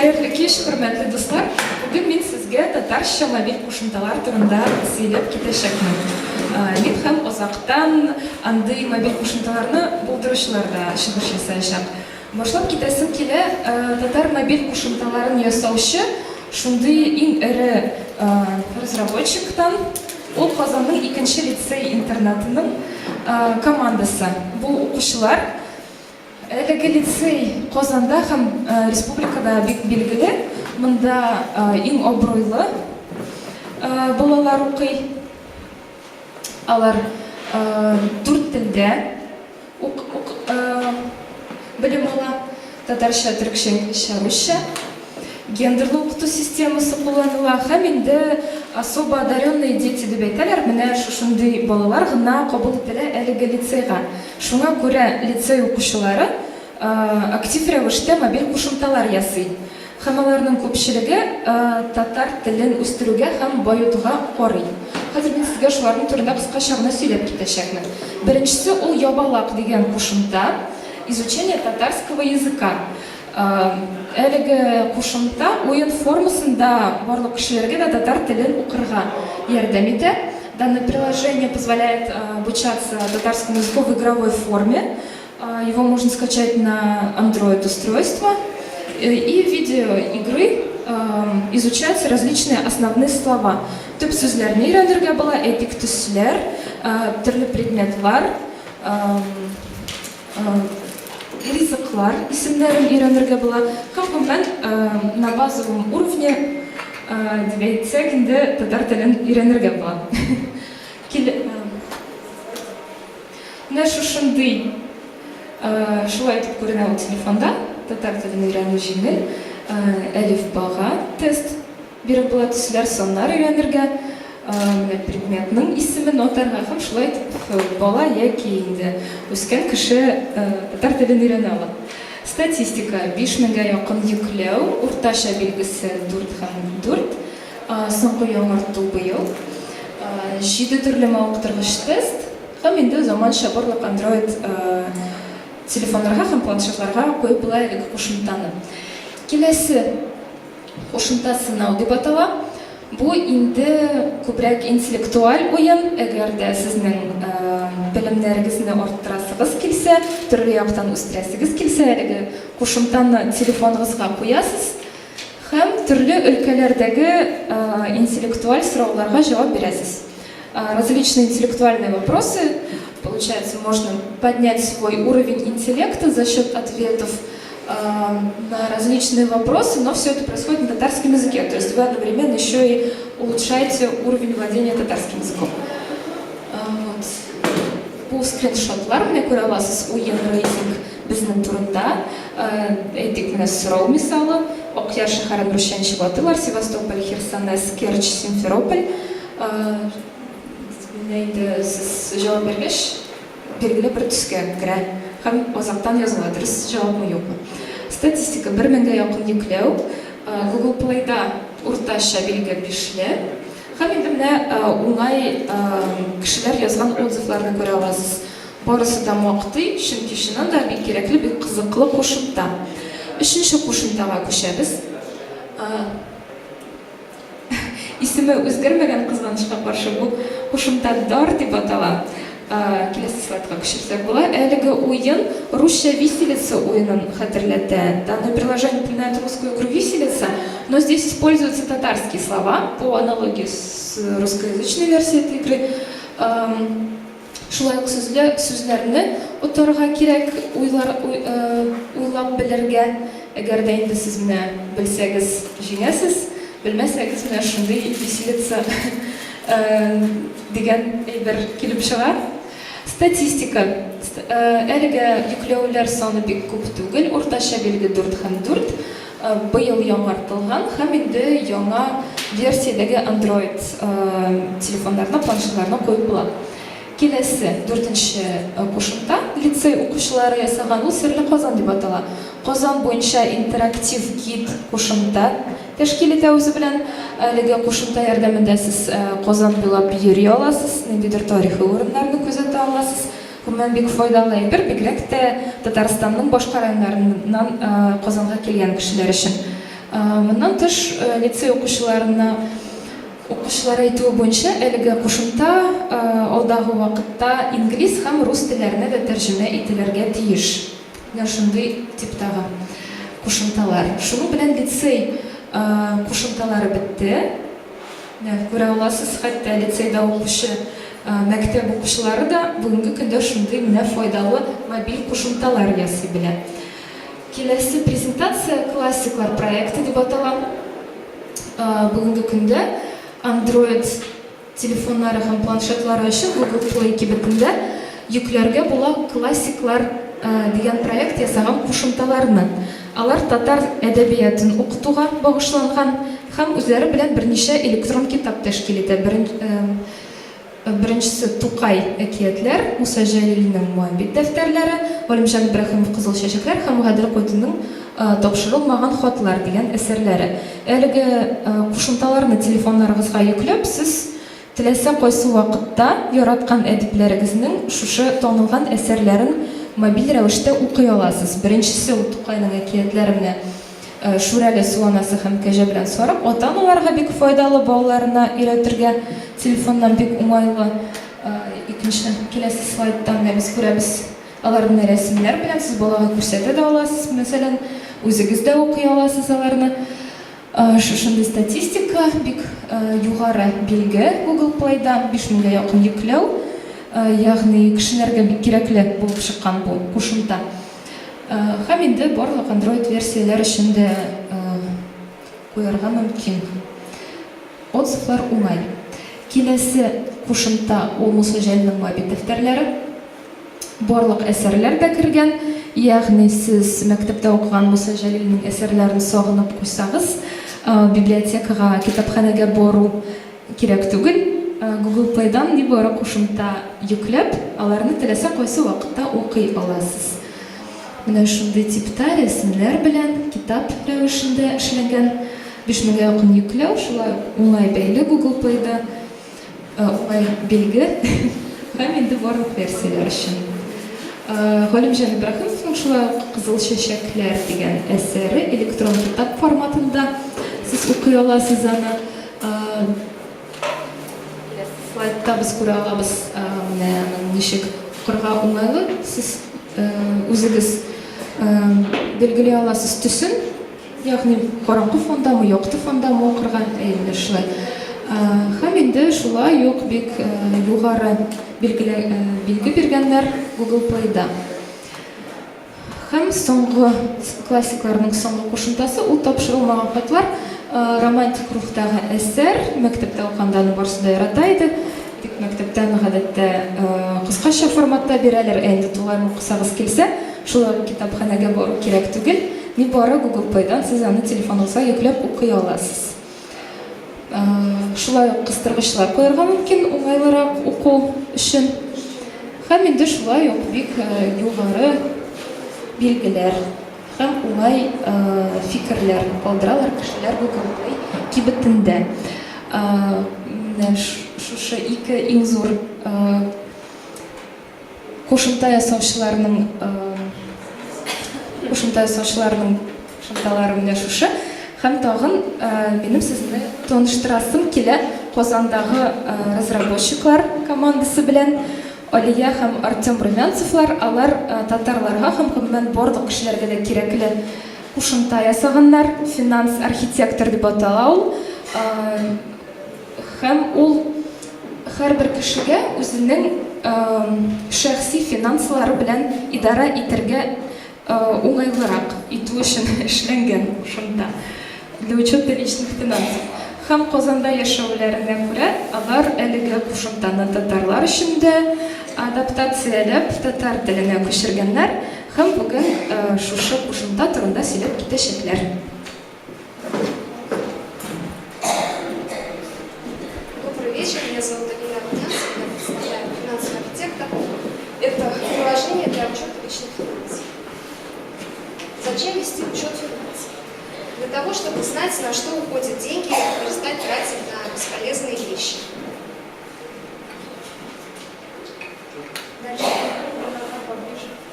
Хәерле кич, хөрмәтле дуслар! Бүген мин сезгә татарча мобиль кушымталар турында сөйләп китәчәкмен. Мин һәм озактан андый мобиль кушымталарны булдыручылар да чыгыш ясаячак. Башлап китәсем килә, татар мобиль кушымталарын ясаучы шундый иң эре разработчиктан, ул Казанның икенче лицей-интернатының командасы. Бу укучылар. Әлеге лицей Казанда һәм республикада бик билгеле. Монда иң абруйлы балалар укый. Алар дүрт телдә белем ала, татарча, төрекчә, инглизчә, русча. Гендерлы укыту системасы кулланыла һәм инде особо одаренные дети дип әйтәләр, менә шушындый балалар гына кабул ителә әлеге лицейга. Шуңа күрә лицей укучылары актив рәвештә мобиль кушымталар ясый һәм аларның күпчелеге татар телен үстерүгә һәм баетуга карый. Хәзер мин сезгә шуларның турында кыскача гына сөйләп китәчәкмен. Беренчесе ул Ябалак дигән кушымта, изучение татарского языка. Әлеге кушымта уен формасында барлык кешеләргә дә татар телен укырга ярдәм итә. Данное приложение позволяет обучаться татарскому языку в игровой форме. Его можно скачать на Android-устройство и в виде игры изучать различные основные слова. Төп сүзләрне өйрәнергә була, әйтик, төсләр, төрле предметлар, Ризыклар исемнәрен өйрәнергә була. Һәм гомумән, на базовом уровне дип әйтсәк инде, татар телен өйрәнергә була. Менә шушындый, шулай итеп күренә ул телефонда. Татар телен өйрәнү җиңел. Әлифбага тест Биреп була төсләр, саннар өйрәнергә, менә предметның исемен атарга һәм шулай итеп бала яки инде үскән кеше татар телен өйрәнә ала. Статистика, 5000 гә якын йөкләү, уртача билгесе 4 һәм 4, соңгы яңарту быел, җиде төрле мавыктыргыч тест һәм инде заманча барлык Android телефоннарга һәм планшетларга куеп була әлеге кушымтаны. Киләсе. Кушымта сынау дип атала. Бу инде күбрәк интеллектуаль уен, әгәр дә сезнең белемнәрегезне арттырасыгыз килсә, төрле яктан үстерәсегез килсә, әлеге кушымтаны телефоныгызга куясыз һәм төрле өлкәләрдәге интеллектуаль сорауларга җавап бирәсез. Различные интеллектуальные вопросы, получается, можно поднять свой уровень интеллекта за счет ответов на различные вопросы, но все это происходит на татарском языке. То есть вы одновременно еще и улучшаете уровень владения татарским языком. Вот. Бу скриншотлар менә күрә аласыз уен рейтинг безнең турында. Әйтик, менә сорау мисалы. Акъяр шәһәрен русча ничек атыйлар? Севастополь, Херсонес, Керчь, Симферополь. Менә инде сез җавап биргәч, билгеле бер төскә керә һәм азактан языла, дөрес җавапмы, юкмы. Статистика, бер меңгә якын йөкләү, Google Play-да уртача билге бишле. Һәм инде менә уңай кешеләр язган отзывларны күрә аласыз. Барысы да мактый, чөнки чыннан да бик кирәкле, бик кызыклы кушымта. Өченче кушымтага күчәбез. Исеме үзгәрмәгән, кызганычка каршы, бу кушымта Дар дип атала. Киләсе слайдка күчерсәк була. Әлеге уен русча виселица уенын хәтерләтә. Данное приложение напоминает русскую игру виселица, но здесь используются татарские слова по аналогии с русскоязычной версией этой игры. Шулай ук сүзле сүзләрне отарга кирәк, уйлар уйлап белергә. Әгәр дә инде сез менә белсәгез, җиңәсез, белмәсәгез, менә шундый виселица дигән әйбер килеп чыга. Статистика. Әлегә йөкләүләр саны бик күп түгел, уртача билге дүрт һәм дүрт. Быел яңартылган һәм инде яңа версиядәге Android телефоннарына, планшетларына куеп була. Киләсе, дүртенче кушымта, лицей укучылары ясаган, ул Серле Казан дип атала. Казан буенча интерактив гид кушымта тәшкил итә үзе белән. Әлеге кушымта ярдәмендә сез Казан буйлап йөри аласыз, ниндидер тарихи урыннарны күзәтә аласыз. Гомумән, бик файдалы әйбер, бигрәк тә Татарстанның башка районнарыннан Казанга килгән кешеләр өчен. Моннан тыш, лицей укучыларына укучылар әйтүе буенча, әлеге кушымта алдагы вакытта инглиз һәм рус телләренә дә тәрҗемә ителергә тиеш. Менә шундый типтагы кушымталар. Шуның белән лицей кушымталары бетте. Менә күрә аласыз, хәтта лицейда укучы мәктәп укучылары да бүгенге көндә шундый менә файдалы мобиль кушымталар ясый белә. Киләсе презентация Классиклар проекты дип атала. Бүгенге көндә Android телефоннары һәм планшетлары өчен Google Play кибетендә йөкләргә була Классиклар дигән проект ясаган кушымталарны. Алар татар әдәбиятын укытуга багышланган һәм үзләре белән берничә электрон китап тәшкил итә. Беренчесе, Тукай, әкиятләр, Муса Җәлилнең Моабит дәфтәрләре, Галимҗан Ибраһимов Кызыл чәчәкләр һәм Гадел Кутуйның Тапшырылмаган хатлар дигән әсәрләре. Әлеге кушымталарны телефоннарыгызга йөкләп, сез теләсә кайсы вакытта яраткан әдипләрегезнең шушы танылган әсәрләрен мобиль рәвештә укый аласыз. Беренчесе ул Тукайның әкиятләре менә Шүрәле, Су анасы һәм Кәҗә белән сарык. Ата-аналарга бик файдалы, балаларына өйрәтергә телефоннан бик уңайлы. Икенче, киләсе слайдта менә без күрәбез аларны рәсемнәр белән, сез балага күрсәтә дә аласыз, мәсәлән, үзегез дә укый аласыз аларны. Шушындый статистика, бик югары билге Google Play-да, 5000 гә якын йөкләү, ягъни кешеләргә бик кирәкле булып чыккан бу кушымта. Һәм инде барлык Android версияләр өчен дә куярга мөмкин. Отзывлар уңай. Киләсе кушымта ул Муса Җәлилнең Моабит дәфтәрләре. Барлык әсәрләр дә кергән, ягъни сез мәктәптә укыган Муса Җәлилнең әсәрләрен сагынып куйсагыз, библиотекага, китапханәгә бару кирәк түгел. Google Play-дан нибары кушымта йөкләп, аларны теләсә кайсы вакытта укый аласыз. Менә шундый типта рәсемнәр белән китап рәвешендә эшләнгән 5000 гә якын йөкләү, шулай ук уңай бәйле Google Play-да. Уңай билге һәм инде барлык версияләр өчен. Галимҗан Ибраһимовның шулай ук Кызыл чәчәкләр дигән әсәре электрон китап форматында сез укый аласыз аны. Киләсе слайдта без күрә алабыз, менә аның ничек укырга уңайлы. Сез үзегез билгели аласыз төсен. Ягъни караңгы фондамы, якты фондамы укырга, әйе, менә шулай. Һәм инде шулай ук бик югары билгеле билге биргәннәр Google Play-да. Һәм соңгы классикларның соңгы кушымтасы ул тапшырылмаган хатлар романтик рухтагы әсәр. Мәктәптә укыганда аны барысы да ярата иде. Тик мәктәптән гадәттә кыскача форматта бирәләр, ә инде тулаем укысагыз килсә, шулай ук китапханәгә бару кирәк түгел. Нибары Google Play-дан сез аны телефоныгызга йөкләп укый аласыз. Шулай ук кыстыргычлар куярга мөмкин, уңайлырак уку өчен. Һәм инде шулай ук бик югары билгеләр һәм уңай фикерләр калдыралар кешеләр Google Play кибетендә. Менә шушы ике иң зур кушымта ясаучыларның кушымта ясаучыларның кушымталары менә шушы. Һәм тагын минем сезне таныштырасым килә Казандагы разработчиклар командасы белән. Алия һәм Артем Румянцевлар, алар татарларга һәм гомумән барлык кешеләргә дә кирәкле кушымта ясаганнар. Финанс архитектор дип атала ул. Һәм ул һәрбер кешегә үзенең шәхси финанслары белән идарә итәргә уңайлырак итү өчен эшләнгән кушымта, для учета личных финансов. Һәм Казанда яшәүләренә күрә, алар әлеге кушымтаны татарлар өчен дә адаптацияләп, татар теленә күчергәннәр һәм бүген шушы кушымта турында сөйләп китәчәкләр. Добрый вечер, меня зовут Алина Румянцева, я представляю финансовый архитектор. Это приложение для учета личных финансов. Зачем вести учет финансов? Для того, чтобы знать, на что уходят деньги и перестать тратить на бесполезные вещи. Дальше.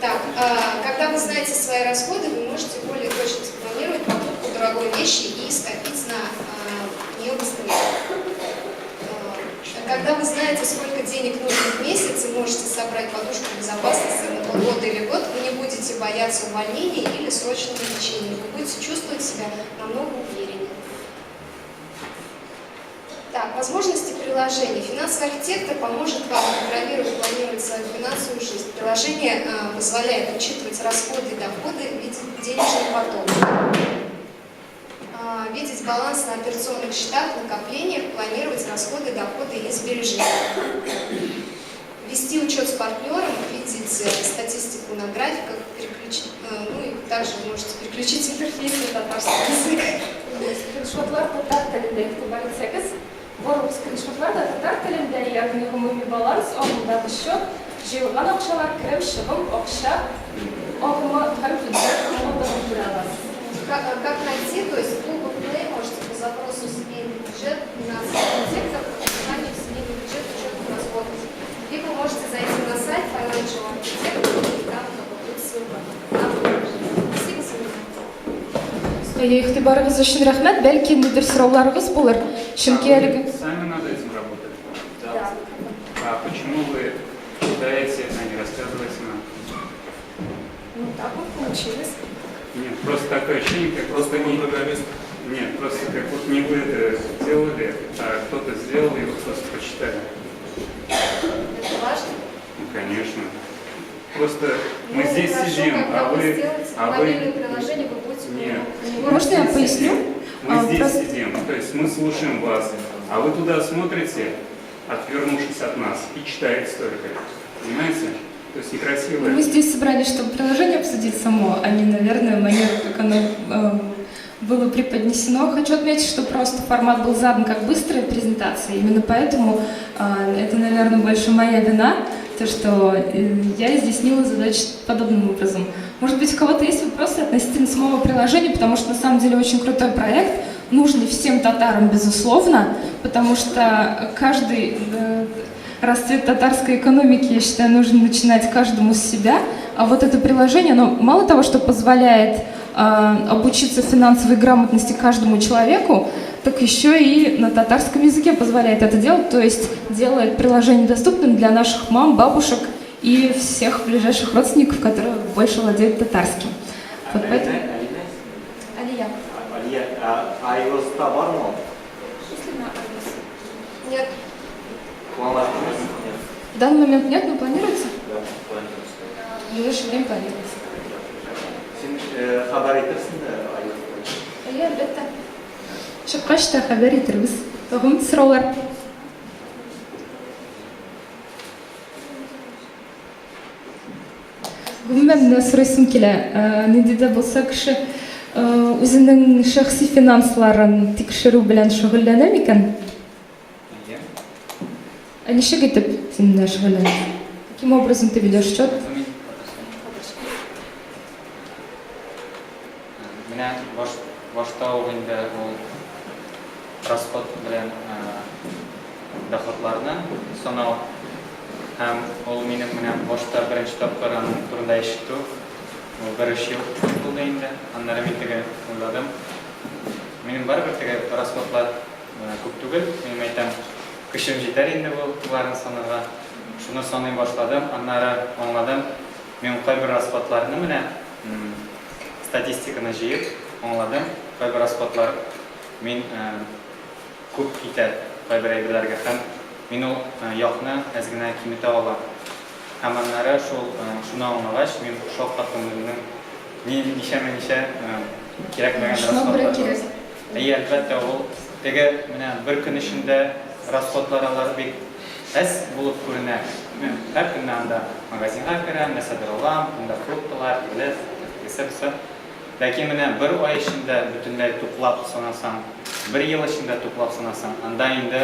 Так, когда вы знаете свои расходы, вы можете более точно спланировать покупку дорогой вещи. проще и скопить на нее быстрее. Когда вы знаете, сколько денег нужно в месяц и можете собрать подушку безопасности на полгода или год, вы не будете бояться увольнения или срочного лечения. Вы будете чувствовать себя намного увереннее. Так, возможности приложения. Финансовый архитектор поможет вам контролировать, планировать свою финансовую жизнь. Приложение позволяет учитывать расходы и доходы, видеть денежный поток, видеть баланс на операционных счетах, накоплениях, планировать расходы, доходы и сбережения. Вести учет с партнером, видеть статистику на графиках, переключить, ну и также вы можете переключить интерфейс на татарский язык. Скриншотлар татар телендә, игътибар итсәгез, барлык скриншотлар да татар телендә, ягъни гомуми баланс, агымдагы счет, җыелган акчалар, керем, чыгым, акча агымы һәм бюджет кымылдыгын күрә аласыз. Как найти, то есть в Google Play можете по запросу «семейный бюджет», финансовый архитектор, по названию «семейный бюджет», учет расходов. Либо можете зайти на сайт Financial Architector, и там как бы будет ссылка на приложение. Спасибо за внимание. Игътибарыгыз өчен рәхмәт. Бәлки, ниндидер сорауларыгыз булыр. Чөнки А вы әлеге сами над этим работали? Да. А почему вы читаете, а не рассказываете нам? Ну так вот получилось. Нет, просто такое ощущение, как Просто будто не не... программист. Нет, просто как будто не вы это сделали, а кто-то сделал и вы просто прочитали. Это важно. Ну, конечно. Просто мы Ну, здесь хорошо, сидим, когда а вы вы... сделаете а вы- мобильное приложение, вы будете Нет. на него Можно я Здесь поясню? сидим. Мы А, здесь просто- сидим, то есть мы слушаем вас, а вы туда смотрите, отвернувшись от нас, и читаете только. Понимаете? То есть некрасиво. Мы здесь собрались, чтобы приложение обсудить само, а не, наверное, манеру, как оно было преподнесено. Хочу отметить, что просто формат был задан как быстрая презентация. Именно поэтому это, наверное, больше моя вина, то, что я изъяснила задачу подобным образом. Может быть, у кого-то есть вопросы относительно самого приложения, потому что на самом деле очень крутой проект, нужный всем татарам, безусловно, потому что каждый расцвет татарской экономики, я считаю, нужно начинать каждому с себя. А вот это приложение, оно мало того, что позволяет обучиться финансовой грамотности каждому человеку, так еще и на татарском языке позволяет это делать, то есть делает приложение доступным для наших мам, бабушек и всех ближайших родственников, которые больше владеют татарским. Вот поэтому... Алина? Алия. Алия, а iOS-та бармы ул? Если на iOS? Нет. Планлаштырмыйсыз? Нет. В данный момент нет, но планируется? Да, планируется. В ближайшее время планируется. Син хәбәр итерсең дә iOS буенча. Әйе, әлбәттә. Чыккач та хәбәр итербез. Тагын сораулар? Гомумән, менә сорыйсым килә, нинди дә булса кеше үзенең шәхси финансларын тикшерү белән шөгыльләнә микән? Әйе. Ә ничек итеп син менә шөгыльләнәсең? Каким образом ты ведешь счет? Менә баш, башта ук инде ул расход белән доходларны санау һәм ул минем менә башта беренче тапкыр аның турында ишетү ул бер өч ел булды инде. Аннары мин теге уйладым. Минем барыбер теге расходлар күп түгел. Мин әйтәм, көчем җитәр инде бу боларын санарга. Шуны саный башладым, аннары аңладым. Мин кайбер расходларны менә статистиканы җыеп аңладым. Кайбер расходлар мин күп китә кайбер әйберләргә һәм мин ул якны әз генә киметә алам. Һәм аннары шул шуны аңлагач, мин шаккаттым үземнең ни ничәмә ничә кирәкмәгән Шуңа күрә расходлар. кирәк. Әйе, әлбәттә, ул теге менә бер көн эчендә расходлар алар бик әз булып күренә. Мин һәр көнне анда магазинга керәм, нәрсәдер алам, анда фруктылар, тегеле, тегесе, бусы. Ләкин менә бер ай эчендә бөтенләй туплап санасаң, бер ел эчендә туплап санасаң, анда инде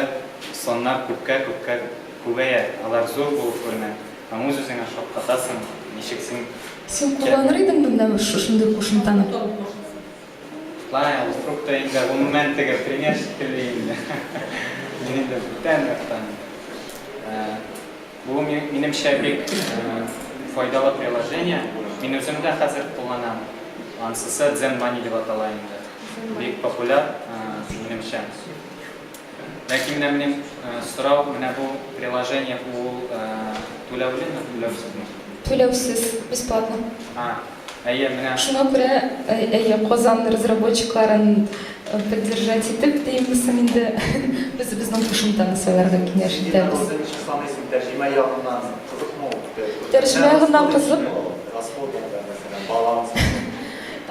саннар күпкә-күпкә күбәя, алар зур булып күренә. Һәм үз-үзеңә шаккатасың, ничек син Син кулланыр идеңме менә шушындый кушымтаны? Лай, ул фрукты инде гомумән теге пример шикелле инде. Мин инде бүтән яктан. Бу минемчә бик файдалы приложение. Мин үзем дә хәзер кулланам. Ансысы Zen Money дип атала инде. Бик популяр, минемчә. Ләкин менә минем сорау, менә бу приложение ул түләүлеме, түләүсезме? Түләүсез, бесплатно. А, әйе, менә. Шуңа күрә, әйе, Казан разработчикларын поддержать итеп димме соң инде, үзебезнең кушымтаны сайларга киңәш итәбез. Үзең ничек саныйсың, тәрҗемә ягыннан кызыкмы ул? Тәрҗемә ягыннан кызык. Расход анда, мәсәлән, баланс.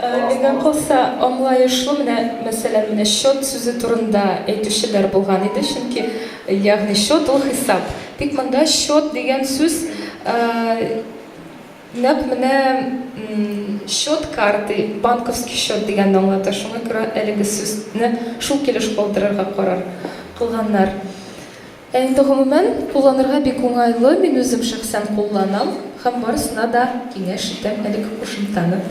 Миңа калса, аңлаешлы, менә, мәсәлән, менә счет сүзе турында әйтүчеләр булган иде, чөнки, ягъни счет ул хисап. Тик монда счет дигән сүз нәкъ менә счет карты, банковский счет дигәнне аңлата, шуңа күрә әлеге сүзне шул килеш калдырырга карар кылганнар. Ә инде гомумән, кулланырга бик уңайлы, мин үзем шәхсән кулланам һәм барысына да киңәш итәм әлеге кушымтаны.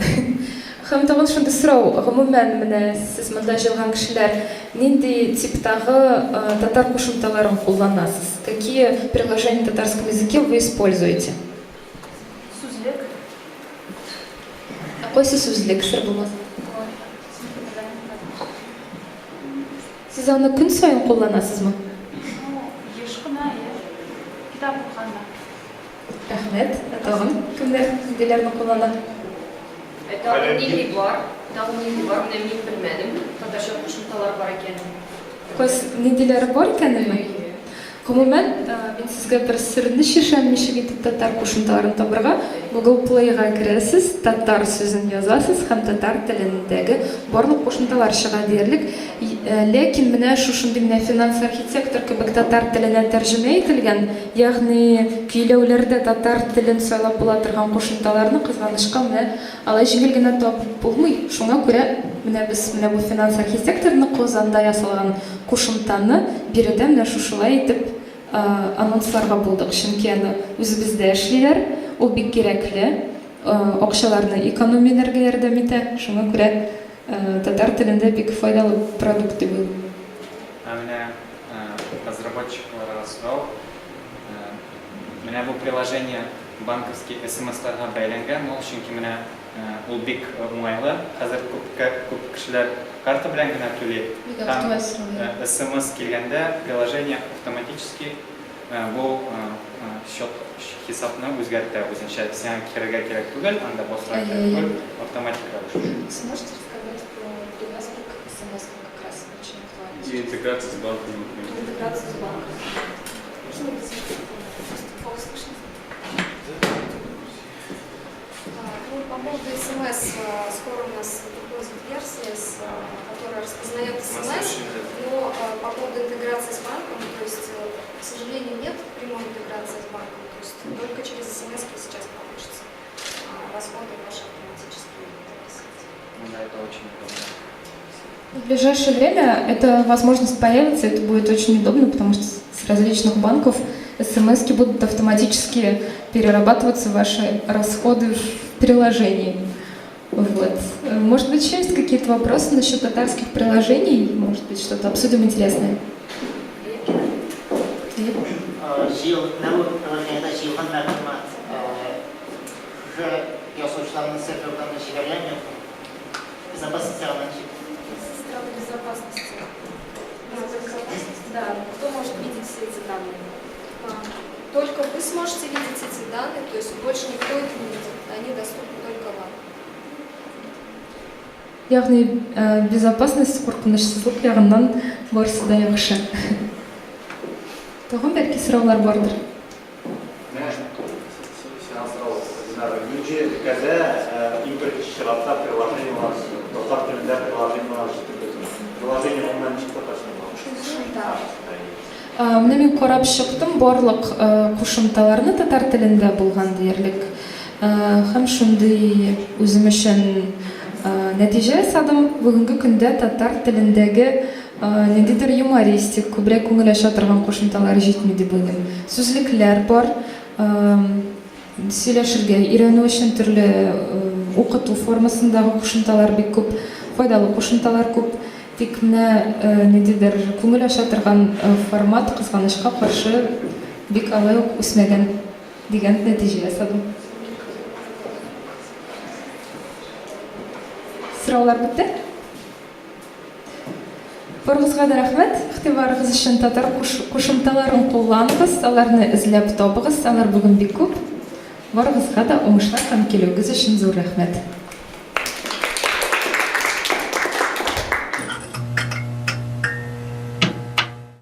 Һәм тагын шундый сорау, гомумән, менә сез монда җыелган кешеләр нинди типтагы татар кушымталарын кулланасыз? Какие приложения на татарском языке вы используете? Сүзлек. Ә кайсы сүзлек, сер булмаса? Сез аны көн саен кулланасызмы? Ну, еш кына, әйе. Китап укыганда. Рәхмәт. Ә тагын кемнәр ниндиләрне куллана? Ә тагын нинди бар? Тагын нинди бар? Менә мин белмәдем, татарча кушымталар бар икәнен. Кайсы, ниндиләре бар икәненме? Әйе. Гомумән, мин сезгә бер серне чишәм, ничек итеп татар кушымталарын табырга. Google Play-га керәсез, татар сүзен язасыз һәм татар телендәге барлык кушымталар чыга диярлек. Ләкин менә шушындый менә финанс архитектор кебек татар теленә тәрҗемә ителгән, ягъни көйләүләрдә татар телен сайлап була торган кушымталарны, кызганычка, менә алай җиңел генә табып булмый. Шуңа күрә менә без менә бу финанс архитекторны Казанда ясалган Кушымтаны биредә менә шушылай итеп анонсларга булдык, чөнки аны үзебездә эшлиләр, ул бик кирәкле, акчаларны экономияләргә ярдәм итә, шуңа күрә татар телендә бик файдалы продукт дип уйлыйм. Ә менә разработчикларга сорау, менә бу приложение банковский смсларга бәйләнгәнме ул, чөнки менә Ул бик уңайлы. Хәзер күпкә күп кешеләр карта белән генә түли. Бик Һәм актуаль сорау, иә. Смс килгәндә приложение автоматически бу счет хисапны үзгәртә үзенчә. Сиңа керергә кирәк түгел, анда басырга Әйе, кирәк әйе. түгел, автоматик рәвештә. Сможете рассказать про привязку к смс-кам как раз очень актуально И сейчас. интеграция с банком, например. Интеграцию с банком. Можно без Просто плохо слышно. Ну, по поводу СМС, скоро у нас выходит версия, которая распознает СМС, но по поводу интеграции с банком, то есть, к сожалению, нет прямой интеграции с банком, то есть только через СМС сейчас получится расходы ваши автоматически записывать. Ну да, это очень удобно. В ближайшее время эта возможность появится, это будет очень удобно, потому что с различных банков смс будут автоматически перерабатываться ваши расходы в приложении. Вот. Может быть, еще есть какие-то вопросы насчет татарских приложений? Может быть, что-то обсудим интересное? Җыел, менә бу приложениедә җыелган мәгълүмат шушы ясаучыларның серверларына җибәреләме юкмы? Безопасность ягыннан ничек? Со стороны безопасности. Безопасности, да. Кто может видеть все эти данные? Только вы сможете видеть эти данные, то есть больше никто их не видит, они доступны только вам. Ягъни безопасность, куркынычсызлык ягыннан барысы да яхшы. Тагын бәлки сораулар бардыр. Менә сиңа сорау, Динара. Нинди өлкәдә иң беренче чиратта приложениелар, татар телендә приложениелар җитеп бетми? Приложение гомумән ничек татарча була? Да. Менә мин карап чыктым барлык кушымталарны татар телендә булган диярлек. Һәм шундый үзем өчен нәтиҗә ясадым. Бүгенге көндә татар телендәге ниндидер юмористик, күбрәк күңел ача торган кушымталар җитми дип уйлыйм. Сүзлекләр бар, сөйләшергә өйрәнү өчен төрле укыту формасындагы кушымталар бик күп, файдалы кушымталар күп. Тик менә ниндидер күңел ача торган формат, кызганычка каршы, бик алай ук үсмәгән дигән нәтиҗә ясадым. Сораулар бетте? Барыгызга да рәхмәт игътибарыгыз өчен. Татар кушымталарын кулланыгыз, аларны эзләп табыгыз, алар бүген бик күп. Барыгызга да уңышлар һәм килүегез өчен зур рәхмәт.